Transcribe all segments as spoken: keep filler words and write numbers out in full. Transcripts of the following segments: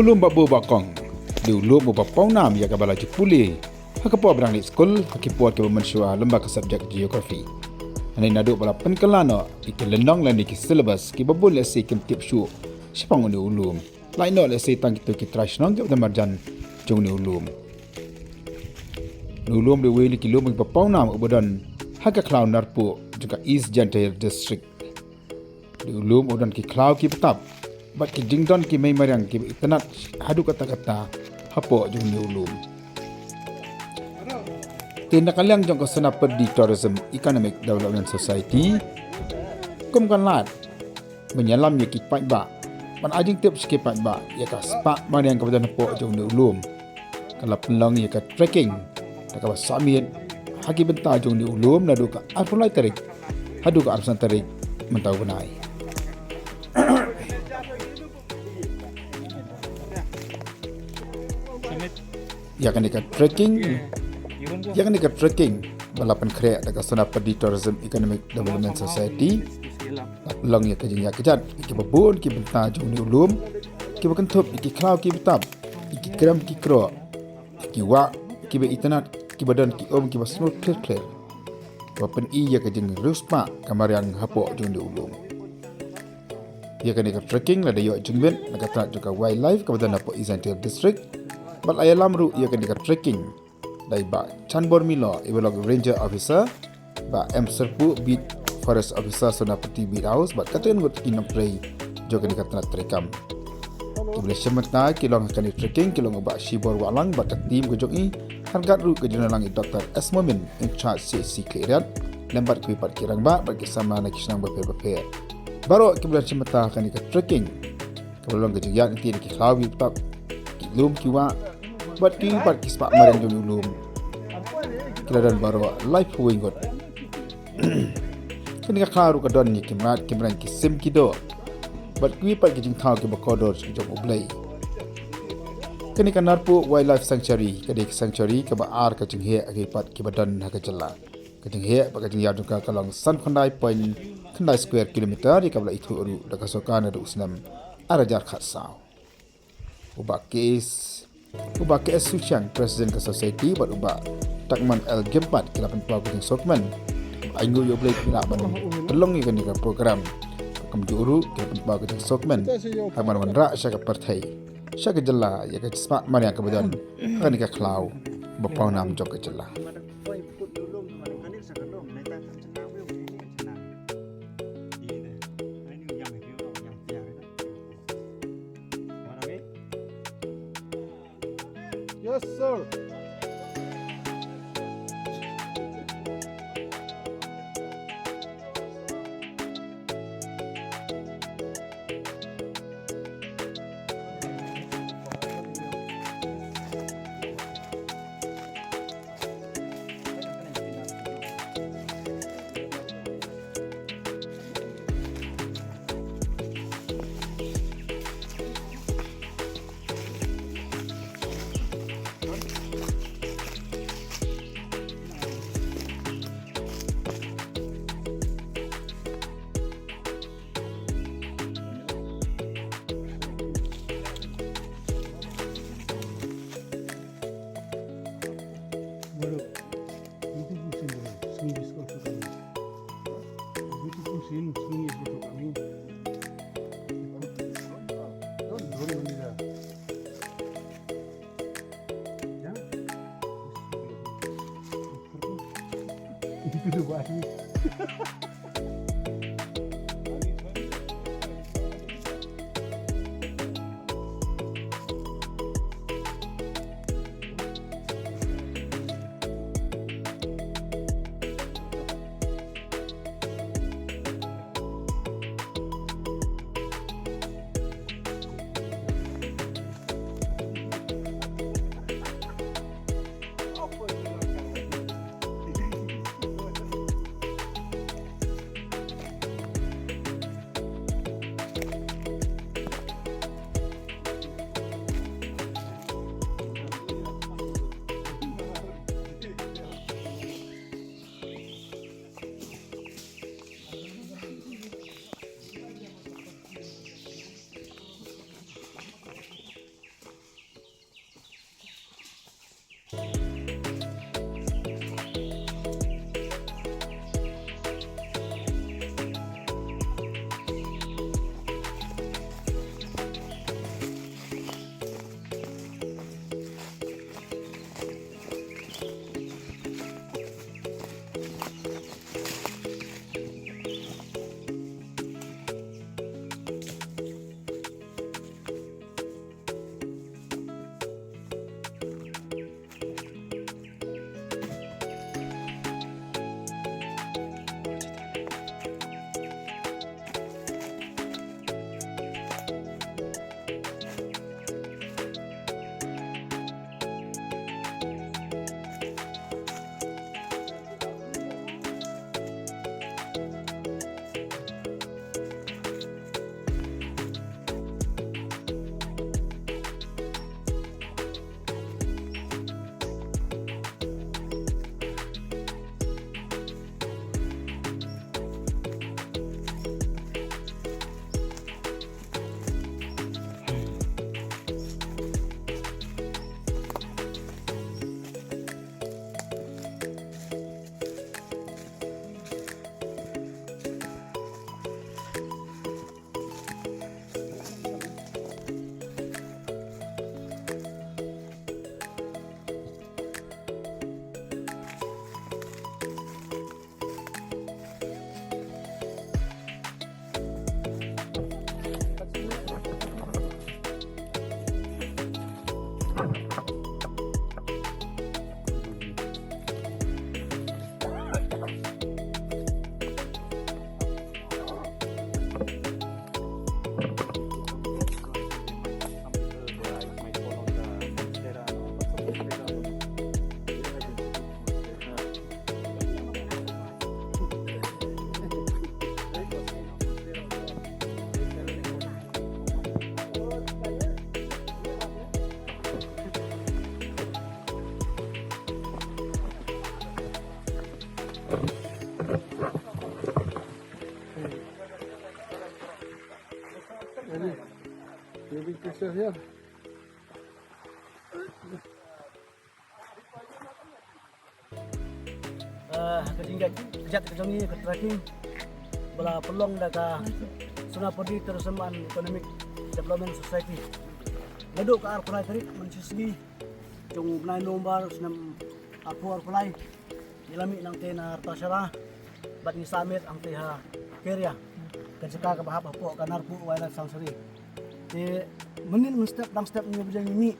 Lum ba bu ba kong. Dei u lum uba pawnam ïa kaba la ju pule ha ka por ba dang leit skul ha ki por kiba mynshuwa lyngba ka subject Geography. Hangne naduh ba la pynkylla noh ïa ki lynnong lane ki syllabus kiba bun lehse kim tip shuh shaphang une u lum. Lait noh lehse tang kito ki trai shnong kiba don marjan jong une u lum. Une u lum dei uwei na ki lum kiba pawnam uba don ha ka khlaw Narpuh jong ka East Jaintia District. Dei u lum uba don ki khlaw kiba tap bad ki jingdon ki mei mariang kiba itynnad haduh katta katta hapoh jong une u lum. Te na ka liang jong ka Sonapyrdi Tourism Economic Development Society, kum ka lad ban ïalam ïa ki paidbah, ban ai jingtip sha ki paidbah ïa ka spah mariang kaba don hapoh jong une u lum, ka la pynlong ïa ka trekking da kaba sah miet ha ki bynta jong une u lum naduh ka arphew lai tarik haduh ka arphew san tarik mynta u bnai. Ïa kane ka trekking, ïa kane ka trekking ba la pynkhreh da ka Sonapyrdi Tourism Economic Development Society, la pynlong ïa ka jingïakajat ïa kiba bun ki bynta jong une u lum, kiba kynthup ïa ki khlaw kiba tap, ïa ki krem ki kroh, ïa ki wah kiba itynnad, kiba don ki um kiba sngewkhlir khlir, ba pyni ïa ka jingriewspah ka mariang hapoh jong une u lum. Ïa kane ka trekking lada ïoh jingmit na ka tnat jong ka wildlife kaba don hapoh East Jaintia District, bad la ïalam ruh ïa kane ka trekking da i Bah Chanbor Milo, i ba long Ranger Officer, Bah M Serpu, Beat Forest Officer, Sonapyrdi Beat House, bad katto katne ngut ki nongtrei jong kane ka tnat treikam. Kiba la shim bynta ki long ha kane ka trekking ki long u Bah Shibor Wahlang bad ka team ka jong i, ha ryngkat ruh ka jong ngi, i Doctor S Momin, in charge C H C Khliehriat, lem bad kiwei pat ki rangbah bad ki samla na ki shnong bapher bapher. Baroh kiba la shim bynta ha kane ka trekking, kaba long ka jingïaid lynti na ki khlaw kiba tap, ki lum ki wah, bad kiwei pat ki spah mariang jong u lum, ki la don baroh laiphew wei ngut. Kane ka khlaw ruh ka don ïa ki mrad ki mreng, ki sim ki doh, bad kiwei pat ki jingthaw kiba kordor jong U Blei. Kane ka Narpuh Wildlife Sanctuary ka dei ka sanctuary kaba ar ka jingheh ha kiwei pat kiba don ha ka jylla. Ka jingheh bad ka jingïar jong ka ka long san khyndai point khyndai square kilometer, ïa kaba la ithuh ruh da ka sorkar naduh u snem ar hajar khatsaw. U Bah K S, u Bah K S Suchiang, President ka Society, bad u Bah Takman L Gimpat ki la pynpaw ka jingsngewkmen. Ai nguh ïa U Blei ba ki la pynlong ïa kane ka program. Kumjuh ruh ki la pynpaw ka jingsngewkmen ha kaba wanrah sha ka pyrthei, sha ka jylla, ïa ka spah mariang kaba don ha kane ka khlaw ba pawnam jong ka jylla. Yes, sir. Beautiful scene, snow is also coming. Beautiful scene, snow is also coming. Don't worry, Manila. Yeah? Itu tu baik. Uh, ka jingkjat ka jong ngi ka trekking ba la pynlong da ka Sonapodi Tourism and Economic Development Society. Naduh ka arphew lai tarik mynta sngi jong u bnai November snem arphew arphew lai, ngi la mih nangte na Rtashala bad ngi submit hangte ha Keria, ka jaka kaba hap hapoh ka Narpuh Wildlife Sanctuary. Te mynnin mynstep dang step ngi ba jong ngi mih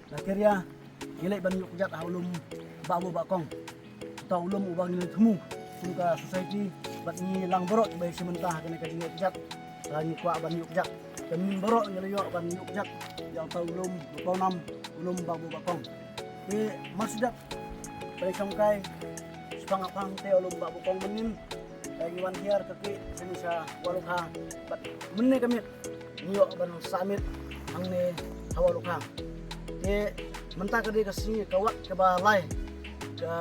na Keria, ngi leit ban ïuh kjat ha u lum Bah Buh Bah Kong. Uta u lum uba ngi la thmu kum ka society bad ngi lang baroh kiba ïashim bynta ha kane ka jingïuh kjat. Te ngi kwah ban ïuh kjat. Te mynnin baroh ngi la ïoh ban ïuh kjat ïa uta u lum, uta u nam, u lum Bah Buh Bah Kong. Te mar shu dep ba ngi shongkai, shiphang haphang te u lum Bah Buh Kong mynnin. Te ngi wan hiar ka kri sha Wahlukha bad mynne ka miet ngi ïoh ban submit hangne ha Wahlukha. Te mynta ka dei ka sngi, ka wat kaba lai, ka,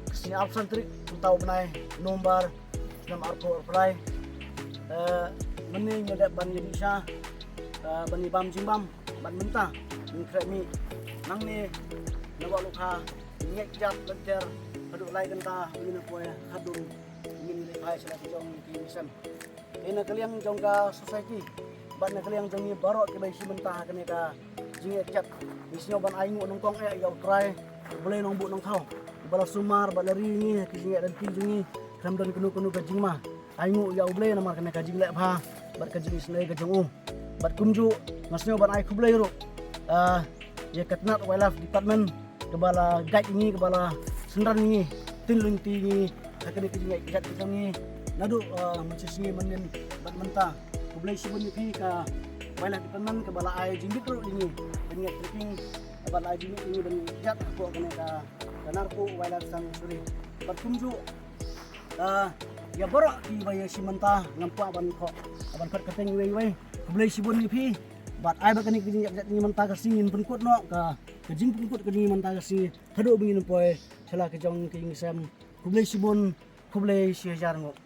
ka sngi arphew san tarik mynta u bnai November snem arphew arphew lai. Eh, mynne ngi dep ban ïa dih sha, eh, ban ïa bam jingbam bad mynta ngi khreh mih nangne na Wahlukha, ngi ngeit kjat lynter haduh lai kynta, ngi na poi khatdum, ngi leit phai sha la ki jong ki ïing ki sem. Te na ka liang jong ka society bad na ka liang jong ngi baroh kiba ïashim bynta ha kane ka jingïakjat, ngi sngew ban ai nguh nyngkong eh ïa U Trai U Blei Nongbuh Nongthaw, uba la sumar bad la ri ïa ngi ha ki jingïaid lynti jong ngi, khlem don kano kano ka jingma. Ai nguh ïa U Blei namar kane ka jingleh bha bad ka jingisynei ka jong u. Bad kumjuh nga sngew ban ai khublei ruh, ah, ïa ka tnat Wildlife Department kaba la guide ïa ngi, kaba la synran ïa ngi, tynlynti ïa ngi ha kane ka jingïaid kjat ka jong ngi naduh, ah, mynshisngi mynnin bad mynta. Khublei shibun ïa phi ka Wildlife Department kaba la ai jingbit ruh ïa ngi ban ïaid trekking, kaba la ai jingbit ïa ngi ban ïaid kjat hapoh kane ka, ka Narpuh Wildlife Sanctuary. Bad kumjuh, ah, ïa baroh kiba ïashim bynta, ngam kwah ban khoh, ban khot kyrteng iwei iwei. Khublei shibun ïa phi. Bad ai ba kane ka jingïaid kjat jong ngi mynta ka sngi ngin pynkut noh ka, ka jingpynkut ka jong ngi mynta ka sngi haduh ba ngin poi sha la ki jong ki ïing ki sem. Khublei shibun, khublei shihajar nguh.